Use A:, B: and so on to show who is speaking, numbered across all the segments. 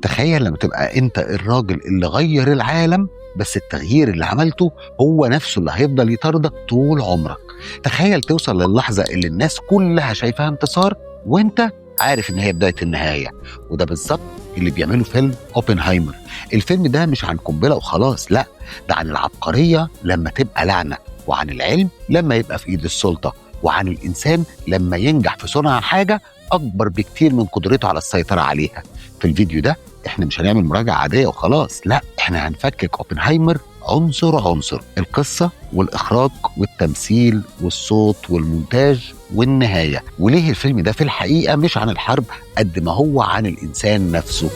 A: تخيل لما تبقى انت الراجل اللي غير العالم، بس التغيير اللي عملته هو نفسه اللي هيفضل يطاردك طول عمرك. تخيل توصل للحظة اللي الناس كلها شايفاها انتصار وانت عارف ان هي بداية النهاية. وده بالظبط اللي بيعمله فيلم اوبنهايمر. الفيلم ده مش عن قنبلة وخلاص، لا، ده عن العبقرية لما تبقى لعنة، وعن العلم لما يبقى في ايد السلطة، وعن الإنسان لما ينجح في صنع حاجة أكبر بكتير من قدرته على السيطرة عليها. في الفيديو ده احنا مش هنعمل مراجعة عادية وخلاص، لا، احنا هنفكك اوبنهايمر عنصر عنصر، القصة والإخراج والتمثيل والصوت والمونتاج والنهاية، وليه الفيلم ده في الحقيقة مش عن الحرب قد ما هو عن الإنسان نفسه.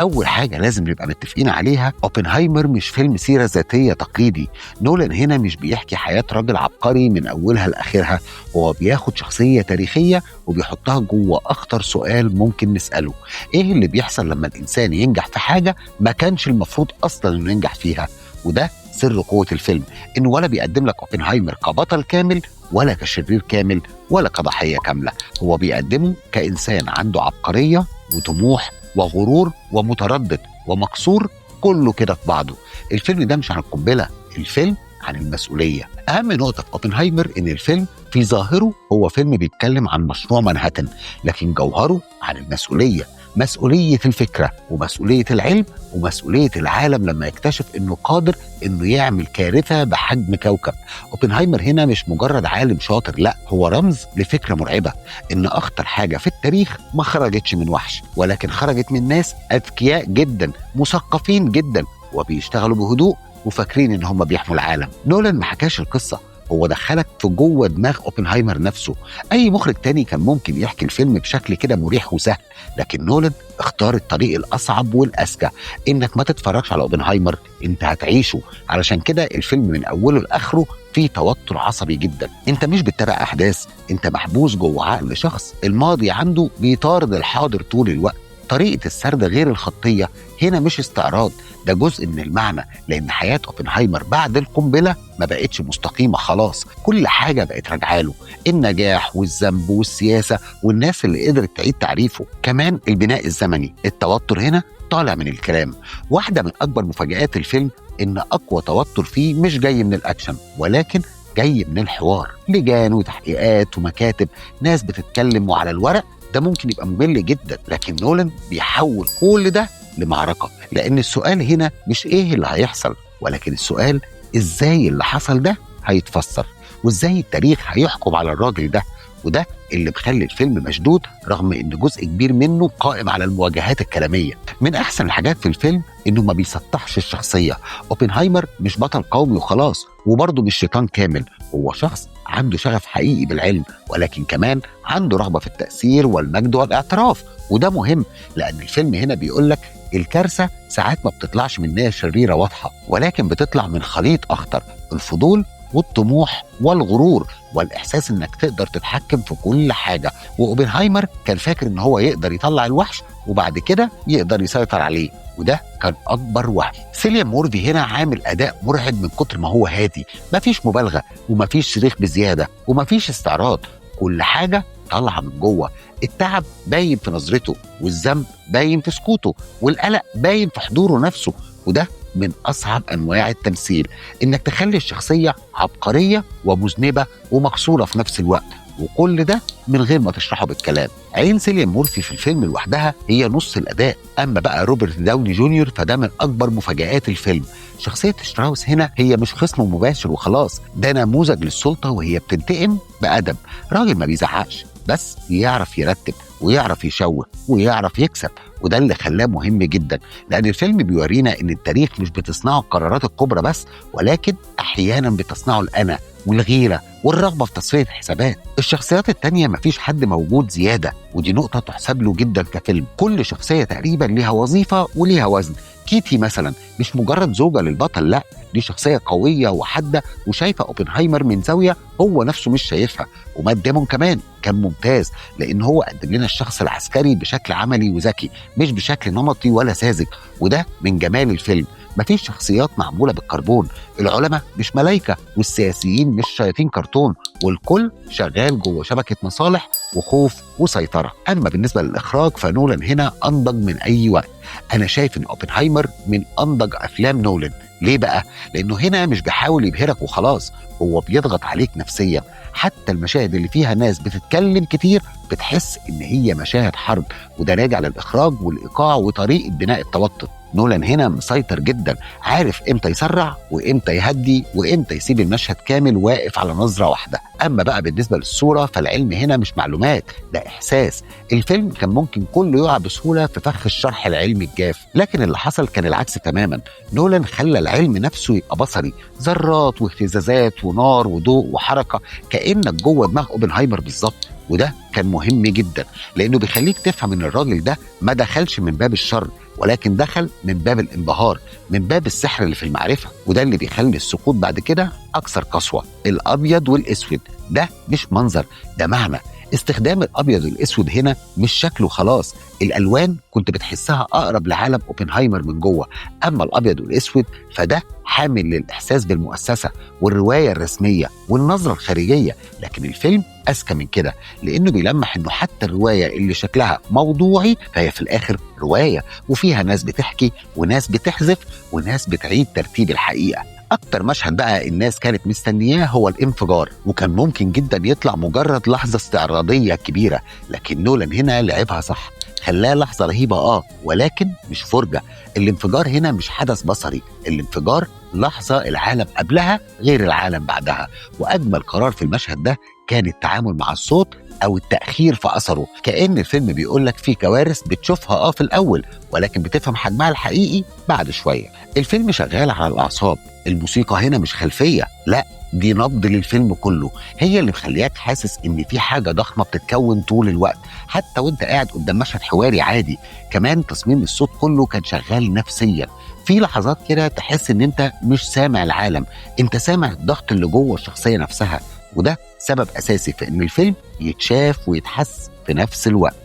A: أول حاجة لازم نبقى متفقين عليها، أوبنهايمر مش فيلم سيرة ذاتية تقليدي. نولان هنا مش بيحكي حياة راجل عبقري من أولها لآخرها، هو بياخد شخصية تاريخية وبيحطها جوه أخطر سؤال ممكن نسأله: إيه اللي بيحصل لما الإنسان ينجح في حاجة ما كانش المفروض أصلا إنه ينجح فيها؟ وده سر قوة الفيلم، إنه ولا بيقدم لك أوبنهايمر كبطل كامل ولا كشرير كامل ولا كضحية كاملة، هو بيقدمه كإنسان عنده عبقرية وطموح وغرور ومتردد ومكسور، كله كده في بعضه. الفيلم ده مش عن القنبلة، الفيلم عن المسؤولية. أهم نقطة في أوبنهايمر إن الفيلم في ظاهره هو فيلم بيتكلم عن مشروع مانهاتن، لكن جوهره عن المسؤولية، مسؤولية الفكرة ومسؤولية العلم ومسؤولية العالم لما يكتشف إنه قادر إنه يعمل كارثة بحجم كوكب. أوبنهايمر هنا مش مجرد عالم شاطر، لا، هو رمز لفكرة مرعبة، إن أخطر حاجة في التاريخ ما خرجتش من وحش، ولكن خرجت من ناس أذكياء جدا، مثقفين جدا، وبيشتغلوا بهدوء وفاكرين إن هم بيحموا العالم. نولان ما حكاش القصة، هو دخلك في جوه دماغ اوبنهايمر نفسه. اي مخرج تاني كان ممكن يحكي الفيلم بشكل كده مريح وسهل، لكن نولان اختار الطريق الاصعب والاذكى، انك ما تتفرجش على اوبنهايمر، انت هتعيشه. علشان كده الفيلم من اوله لاخره فيه توتر عصبي جدا. انت مش بتتابع احداث، انت محبوس جوه عقل شخص الماضي عنده بيطارد الحاضر طول الوقت. طريقة السرد غير الخطية هنا مش استعراض، ده جزء من المعنى، لأن حياة أوبنهايمر بعد القنبلة ما بقتش مستقيمة خلاص، كل حاجة بقت راجعاله، النجاح والذنب والسياسة والناس اللي قدرت تعيد تعريفه. كمان البناء الزمني، التوتر هنا طالع من الكلام. واحدة من أكبر مفاجآت الفيلم إن أقوى توتر فيه مش جاي من الأكشن، ولكن جاي من الحوار، لجان وتحقيقات ومكاتب، ناس بتتكلم وعلى الورق ده ممكن يبقى ممل جدا، لكن نولان بيحول كل ده لمعركة، لأن السؤال هنا مش إيه اللي هيحصل، ولكن السؤال إزاي اللي حصل ده هيتفسر، وإزاي التاريخ هيحكم على الراجل ده. وده اللي مخلي الفيلم مشدود رغم إن جزء كبير منه قائم على المواجهات الكلامية. من أحسن الحاجات في الفيلم إنه ما بيسطحش الشخصية. أوبنهايمر مش بطل قومي وخلاص، وبرضه مش شيطان كامل، هو شخص عنده شغف حقيقي بالعلم، ولكن كمان عنده رغبة في التأثير والمجد والاعتراف. وده مهم لأن الفيلم هنا بيقولك الكارثة ساعات ما بتطلعش من نية شريرة واضحة، ولكن بتطلع من خليط أخطر، الفضول والطموح والغرور والإحساس إنك تقدر تتحكم في كل حاجة. وأوبنهايمر كان فاكر إن هو يقدر يطلع الوحش وبعد كده يقدر يسيطر عليه، وده كان أكبر وهم. سيليان مورفي هنا عامل أداء مرعب من كتر ما هو هادي، مفيش مبالغة ومفيش صريخ بزيادة ومفيش استعراض، كل حاجة طالعة من جوه. التعب باين في نظرته، والذنب باين في سكوته، والقلق باين في حضوره نفسه. وده من أصعب أنواع التمثيل، إنك تخلي الشخصية عبقرية ومذنبة ومكسورة في نفس الوقت، وكل ده من غير ما تشرحه بالكلام. عين سيليان مورفي في الفيلم لوحدها هي نص الأداء. أما بقى روبرت داوني جونيور فده من أكبر مفاجآت الفيلم. شخصية شتراوس هنا هي مش خصم مباشر وخلاص، ده نموذج للسلطة وهي بتنتقم بأدب. راجل ما بيزعقش، بس يعرف يرتب ويعرف يشوه ويعرف يكسب، وده اللي خلاه مهم جدا، لأن الفيلم بيورينا إن التاريخ مش بتصنعه القرارات الكبرى بس، ولكن أحيانا بتصنعه الأنا والغيرة والرغبة في تصفية الحسابات. الشخصيات التانية مفيش حد موجود زيادة، ودي نقطة تحسب له جدا كفيلم. كل شخصية تقريبا ليها وظيفة وليها وزن. كيتي مثلا مش مجرد زوجة للبطل، لا، دي شخصية قوية وحادة وشايفة أوبنهايمر من زاوية هو نفسه مش شايفها. ومات ديمون كمان كان ممتاز، لأن هو قدم لنا الشخص العسكري بشكل عملي وذكي، مش بشكل نمطي ولا ساذج، وده من جمال الفيلم. مفيش شخصيات معمولة بالكربون، العلماء مش ملايكة والسياسيين مش شياطين كرتون، والكل شغال جوه شبكة مصالح وخوف وسيطرة. اما بالنسبة للاخراج فنولان هنا انضج من اي وقت. انا شايف ان اوبنهايمر من انضج افلام نولان. ليه بقى؟ لانه هنا مش بيحاول يبهرك وخلاص، هو بيضغط عليك نفسيا. حتى المشاهد اللي فيها ناس بتتكلم كتير بتحس ان هي مشاهد حرب، وده راجع للاخراج والايقاع وطريقه بناء التوتر. نولان هنا مسيطر جدا، عارف امتى يسرع وامتى يهدي وامتى يسيب المشهد كامل واقف على نظره واحدة. اما بقى بالنسبة للصورة فالعلم هنا مش معلومات، ده احساس. الفيلم كان ممكن كله يقع بسهولة في فخ الشرح العلمي الجاف، لكن اللي حصل كان العكس تماما. نولان خلى العلم نفسه يبقى بصري، ذرات واهتزازات ونار وضوء وحركه، كانك جوه دماغ اوبنهايمر بالظبط. وده كان مهم جدا لانه بيخليك تفهم ان الراجل ده ما دخلش من باب الشر، ولكن دخل من باب الانبهار، من باب السحر اللي في المعرفة. وده اللي بيخلي السقوط بعد كده اكثر قسوة. الابيض والاسود ده مش منظر، ده معنى. استخدام الابيض والاسود هنا مش شكله خلاص، الالوان كنت بتحسها اقرب لعالم اوبنهايمر من جوه. اما الابيض والاسود فده حامل للاحساس بالمؤسسه والرواية الرسمية والنظرة الخارجية. لكن الفيلم اذكى من كده، لانه بيلمح انه حتى الرواية اللي شكلها موضوعي فهي في الاخر رواية، وفيها ناس بتحكي وناس بتحذف وناس بتعيد ترتيب الحقيقة. أكتر مشهد بقى الناس كانت مستنياه هو الانفجار، وكان ممكن جدا يطلع مجرد لحظة استعراضية كبيرة، لكن نولان هنا لعبها صح، خلاه لحظة رهيبة ولكن مش فرجة. الانفجار هنا مش حدث بصري، الانفجار لحظة العالم قبلها غير العالم بعدها. وأجمل قرار في المشهد ده كان التعامل مع الصوت أو التأخير في أثره، كأن الفيلم بيقولك في كوارث بتشوفها في الأول، ولكن بتفهم حجمها الحقيقي بعد شوية. الفيلم شغال على الأعصاب، الموسيقى هنا مش خلفية، لا دي نبض للفيلم كله، هي اللي مخلياك حاسس إن في حاجة ضخمة بتتكون طول الوقت حتى وانت قاعد قدام مشهد حواري عادي. كمان تصميم الصوت كله كان شغال نفسيا، في لحظات كده تحس إن انت مش سامع العالم، انت سامع الضغط اللي جوه الشخصية نفسها، وده سبب أساسي في إن الفيلم يتشاف ويتحس في نفس الوقت.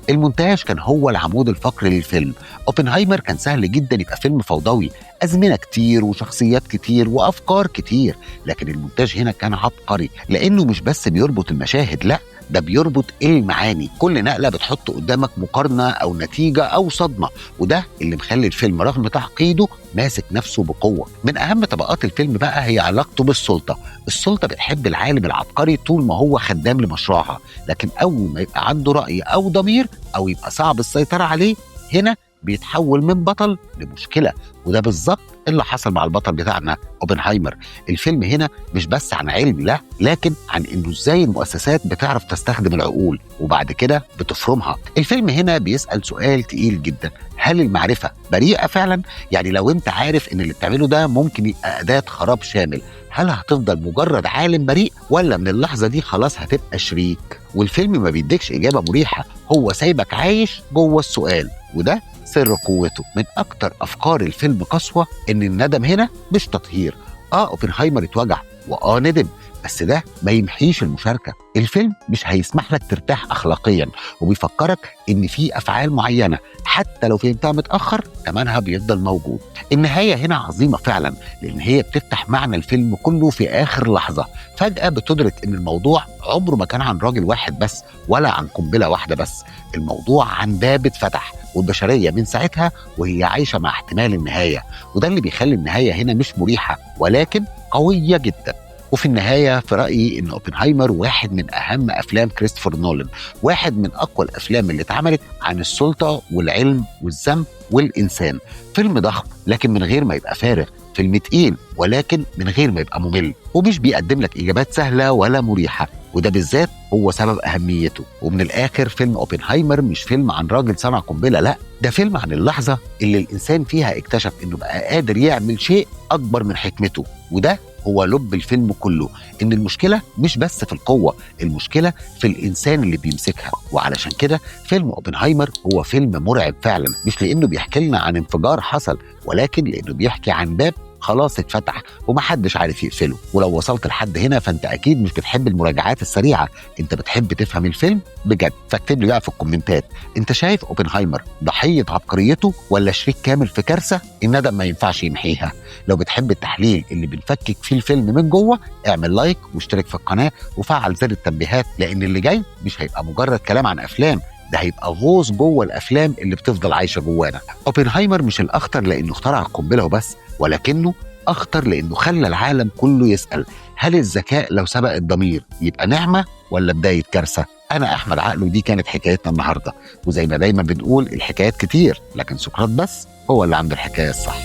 A: المونتاج كان هو العمود الفقري للفيلم. اوبنهايمر كان سهل جدا يبقى فيلم فوضوي، أزمنة كتير وشخصيات كتير وأفكار كتير، لكن المونتاج هنا كان عبقري، لأنه مش بس بيربط المشاهد، لا ده بيربط المعاني. كل نقلة بتحط قدامك مقارنة أو نتيجة أو صدمة، وده اللي مخلي الفيلم رغم تعقيده ماسك نفسه بقوة. من أهم طبقات الفيلم بقى هي علاقته بالسلطة. السلطة بتحب العالم العبقري طول ما هو خدام لمشروعها، لكن أول ما يبقى عنده رأي أو ضمير أو يبقى صعب السيطرة عليه، هنا بيتحول من بطل لمشكلة. وده بالظبط اللي حصل مع البطل بتاعنا اوبنهايمر. الفيلم هنا مش بس عن علم، لا، لكن عن انه ازاي المؤسسات بتعرف تستخدم العقول وبعد كده بتفرمها. الفيلم هنا بيسأل سؤال تقيل جدا، هل المعرفة بريئة فعلا؟ يعني لو انت عارف ان اللي بتعمله ده ممكن يبقى أداة خراب شامل، هل هتفضل مجرد عالم بريء ولا من اللحظة دي خلاص هتبقى شريك؟ والفيلم ما بيديكش إجابة مريحة، هو سايبك عايش جوه السؤال، وده سر قوته. من أكتر أفكار الفيلم قسوة إن الندم هنا مش تطهير. أوبنهايمر اتوجع وآه ندم، بس ده ما يمحيش المشاركة. الفيلم مش هيسمح لك ترتاح أخلاقيا، وبيفكرك إن في أفعال معينة حتى لو فهمتها متأخر ثمنها بيفضل موجود. النهاية هنا عظيمة فعلا، لأن هي بتفتح معنى الفيلم كله في آخر لحظة. فجأة بتدرك إن الموضوع عمره ما كان عن راجل واحد بس ولا عن قنبلة واحدة بس، الموضوع عن باب اتفتح، والبشرية من ساعتها وهي عايشة مع احتمال النهاية. وده اللي بيخلي النهاية هنا مش مريحة ولكن قوية جدا. وفي النهاية في رأيي إن أوبنهايمر واحد من أهم أفلام كريستوفر نولان، واحد من أقوى الأفلام اللي اتعملت عن السلطة والعلم والذنب والإنسان. فيلم ضخم لكن من غير ما يبقى فارغ، فيلم تقيل ولكن من غير ما يبقى ممل، ومش بيقدم لك إجابات سهلة ولا مريحة، وده بالذات هو سبب أهميته. ومن الآخر فيلم أوبنهايمر مش فيلم عن راجل صنع قنبلة، لا، ده فيلم عن اللحظة اللي الإنسان فيها اكتشف إنه بقى قادر يعمل شيء أكبر من حكمته. وده هو لب الفيلم كله، إن المشكلة مش بس في القوة، المشكلة في الإنسان اللي بيمسكها. وعلشان كده فيلم أوبنهايمر هو فيلم مرعب فعلا، مش لأنه بيحكي لنا عن انفجار حصل، ولكن لأنه بيحكي عن باب خلاص اتفتح ومحدش عارف يقفله. ولو وصلت لحد هنا فانت اكيد مش بتحب المراجعات السريعة، انت بتحب تفهم الفيلم بجد. فاكتب لي بقى في الكومنتات، انت شايف اوبنهايمر ضحية عبقريته ولا شريك كامل في كارثة الندم ما ينفعش يمحيها؟ لو بتحب التحليل اللي بنفكك فيه الفيلم من جوه، اعمل like واشترك في القناة وفعل زر التنبيهات، لان اللي جاي مش هيبقى مجرد كلام عن افلام، ده هيبقى غوص جوه الافلام اللي بتفضل عايشه جوانا. اوبنهايمر مش الاخطر لانه اخترع القنبلة وبس، ولكنه اخطر لانه خلى العالم كله يسال، هل الذكاء لو سبق الضمير يبقى نعمه ولا بداية كارثة؟ انا احمد عقل، ودي كانت حكايتنا النهارده. وزي ما دايما بنقول، الحكايات كتير، لكن سقراط بس هو اللي عنده الحكاية الصح.